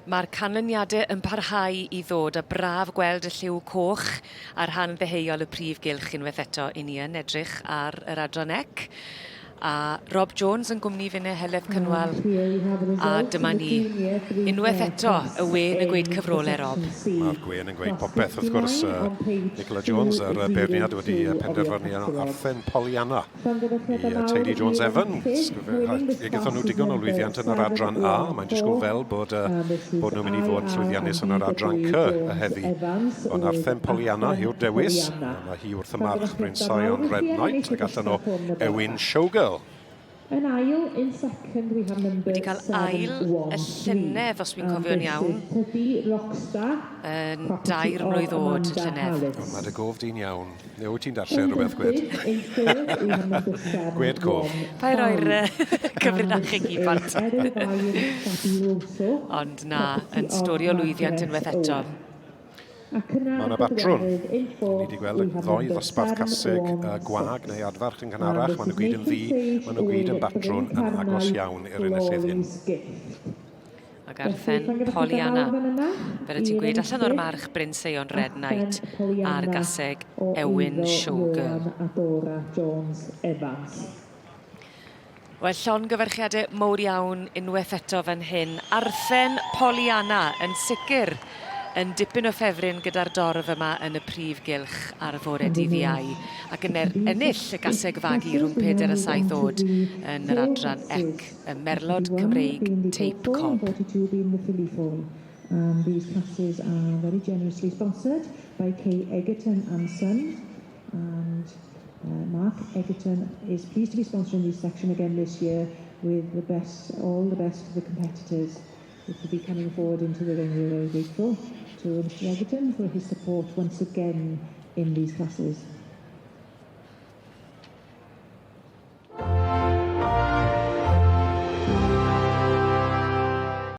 Mae'r canlyniade yn parhau i ddod a braf gweld y lliw coch ar rhan ddeheuol y prif gylch unwaith eto i ni yn edrych ar yr adran ec. A Rob Jones yn gwmni finne Heledd Cynwal. A dyma ni. Unwaith eto, y wên yn gweud cyfrole, Rob. Mae'r gwên yn gweud popeth, wrth gwrs. Nicola Jones, yr beirniad, wedi penderfynu Arthen Poliana i teulu Jones Evans. Fe gaethon nhw digon o lwyddiant yn yr adran A. Mae'n disgwyl fel bod, bod nhw'n mynd i fod llwyddiannus yn yr adran C y heddi. Ond Arthen Poliana yw'r dewis. Mae hi wrth y march Bryn Sion Red Knight ac allan o Ewin Showgirl. Yn ail, in second we have number Wedi cael ail y llynedd, os fi'n cofio'n iawn. Yn 3 mlwydd oed y llynedd. O, mae dy gof di'n iawn. Neu wyt ti'n darllen rhywbeth, gwed? Gwed cof. Paid roi'r cyfrinach i gyd bant. Ond na, yn stori o lwyddiant unwaith eto. Mae yna batrwn. Ni wedi gweld y ddoi ddosbarth caseg gwag neu adfarch yn gynharach. Maen nhw gyd yn ddu, maen nhw gyd yn batrwn yn agos iawn i'r enillydd hyn. Ac Arthen Poliana. Fel y ti'n gweud, allan o'r march Bryn Seion Red Knight a'r gaseg Ewin Showgirl. Wel, llongyfarchiadau mowr iawn unwaith eto fan hyn. Arthen Poliana yn sicr yn dipyn o ffefryn gyda'r dorf yma yn y prif gylch ar fore dydd Iau ac yn er ennill y gaseg fagu rhwng 4 a 7 oed yn yr adran ec y Merlod Cymreig Teip Cob. And these classes are very generously sponsored by Kay Egerton and Son. And Mark Egerton is pleased to be sponsoring this section again this year with the best, all the best of the competitors which will be coming forward into the ring. We're very grateful to Mr. Egerton for his support once again in these classes.